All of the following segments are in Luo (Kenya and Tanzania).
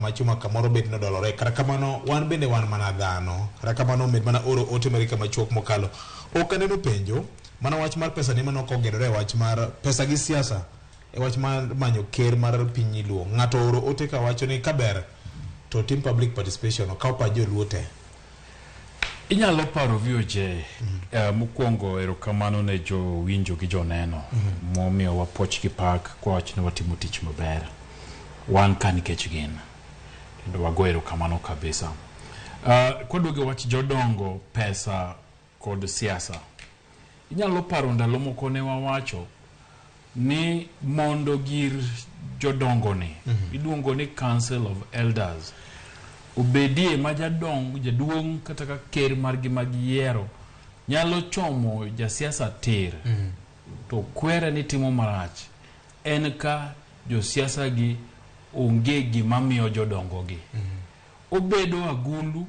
Ma chuma kamoro bet nodolore. Kata kamano, wan bende wan mana dhano. Kata kamano, med mana oro ote mari kama chuok mokalo. Ok aneno penjo, mana wach mar pesa ni mano ok ogedore e wach mar pesa gi siasa e wach mar manyo ker mar piny Luo. Ng'ato oro ote ka wacho ni kaber to tim public participation, okaw pach joluo te. Inyalo paro VOJ. Mokwongo erokamano ne jowinjo gi joneno momiyowa puoch gi pak kwawacho ni watimo tich maber. Wan ka nikech gin. Kendo wago erokamano kabisa. Kwaduogo e wach jodongo, pesa kod siasa. Inyalo paro ndalo moko ne wawacho ni mondo gir jodongo ni iluongo ni Council of Elders obedie ma jadong jaduong' kata ka ker margi ma giyiero nyalo chomo jasiasa tir to kwere ni timo marach en ka josiasa gi onge gima miyo jodongo gi. Obedo agulu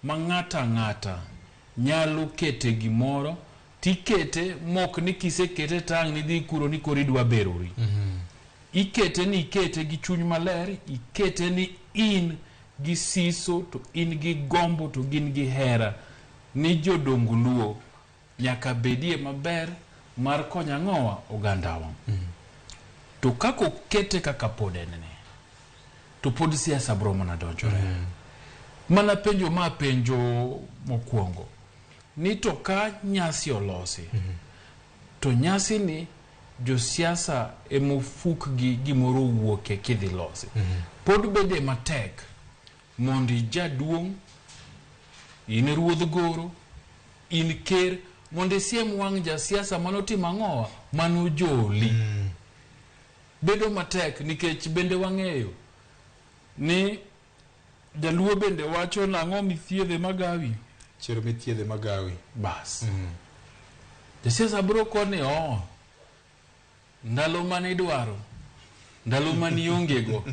ma ng'ato ang'ata nyalo kete gimoro tikete mok ni kisekete tang' nidhi kuro ni koro idwa berori. Ikete ni ikete gi chuny maler, ikete ni in gi siso to in gi gombo to gin gi hera ni jodong Luo nyaka bedie maber mar konyo ang'owa ogandawa. To kaka okete kaka pod en ni, to pod siasa bro mana donjore. Mana penjo ma penjo mokwongo ni to ka nyasi olosi to nyasi ni josiasa emofukgi gimoro owuoke kidhi losi. Pod bede matek mondo ijaduong' in ruodh goro in ker mondo isiem wang' jasiasa manotimo ang'owa manojoli. Bedo matek nikech bende wang'eyo ni jaluo bende wacho nang'o mithiedhe magawi. Chero mithiedhe magawi. Bas. Jasiasa bro koni oo ndalo mane idwaro ndalo mane ionge go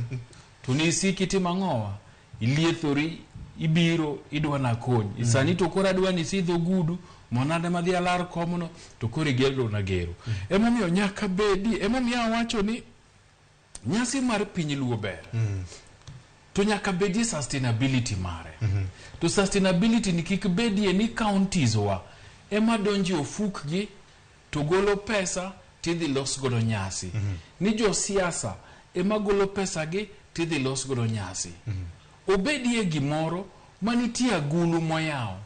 to nisik itimo ang'owa iliethori ibiro idwa nakony. Sani to koro adwa ni isidh ogudu monade madhi alar komno to koro igero na gero. Emomiyo nyaka bedi, emomiyo awacho ni nyasi mar piny Luo ber. To nyaka bedie sustainability mare. To sustainability ni kik bedie ni counties wa ema donje ofukgi to golo pesa tidhi los godo nyasi. Ni josiasa ema golo pesa gi tidhi los godo nyasi. Obedie gimoro manitie agulu moyaw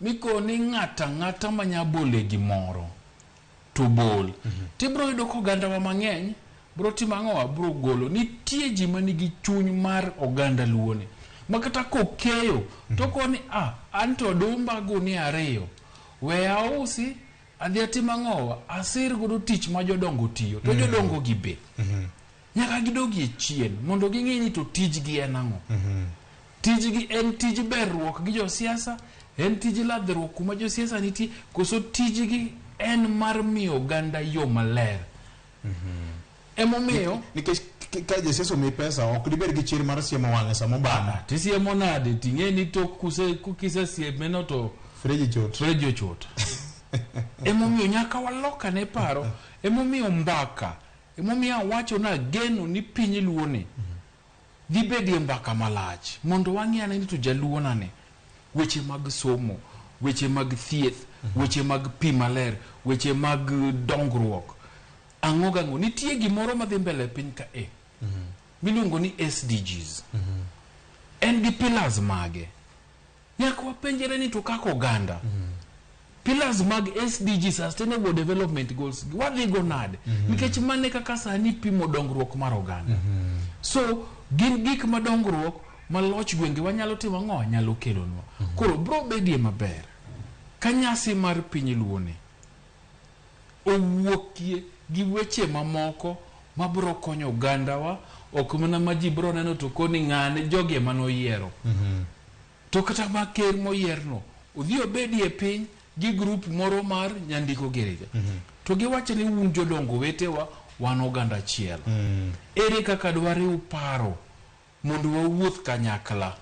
mikoni ng'ato ang'ata manya bole gimoro to bol. Tibro yudo ka ogandawa mang'eny bro timo ang'owa bro golo. Nitie ji manigi chuny mar oganda Luo ni ma kata kokeyo to koni ah anto odumba gunia ariyo we ausi adhi atim ang'owa asir godo tich ma jodongo tiyo to jodongo gi be nyaka gidogie chien mondo ging'e ni to tijgi en ang'o. Tijgi en tij berruok gi josiasa, en tij ladhruok kuma josiasa nitie, koso tijgi en mar miyo oganda yo maler. Emomiyo Nikech ka josiasa omiyi pesa ok dibed gi chir mar siemo wang'e sama obano. Tisiemo nade ting'e ni tok kisesiemeno to Freji chot. Freji ochot. Emomiyo nyaka walokane paro, emomiyo mbaka, emomiyo awacho ni ageno ni piny Luo ni dhi bedie mbaka malach mondo wang'i ane ni to jaluo nane weche mag somo, weche mag thieth, weche mag pi maler, weche mag dongruok. Ang'o gang'o? Nitie gimoro madhi mbele e piny ka e miluongo ni SDGs. En gi pillars mage. Nyaka wapenjre ni to kaka oganda pillars mag SDG Sustainable Development Goals wadhi go nade? Nikech mane kaka sani pimo dongruok mar oganda. So gin gik ma dongruok ma loch gwenge wanyalo timo ang'o? Nyalo kelonwa. Koro bro bedie maber ka nyasi mar piny Luo ni owuokie gi weche mamoko mabro konyo ogandawa, ok mana ma ji bro neno to koni ng'ane jogi ema noyiero. To kata ma ker moyierno odhi obedie piny gi group moro mar nyandiko gereja. To giwacho ni un jodongo wetewa wan oganda achiel. Ere kaka dwariw paro mondo wawuoth kanyakla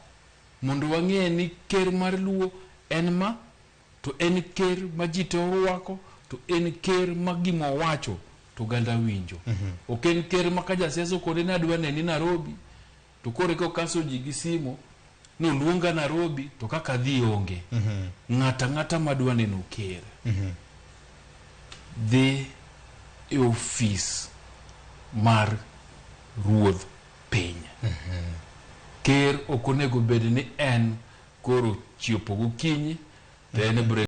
mondo wang'e ni ker mar Luo en ma to en ker ma ji te orwako to en ker ma gima owacho to oganda winjo. Ok en ker ma ka jasiasa okone ni adwa neni Nairobi To koro eka okaso ji gi simu noluonga Nairobi to kaka adhi onge. Ng'ato ang'ata madwa neno ker dhi e ofis mar ruodh piny. Ker ok onego bed ni en koro chiepo gokinyi to en e break.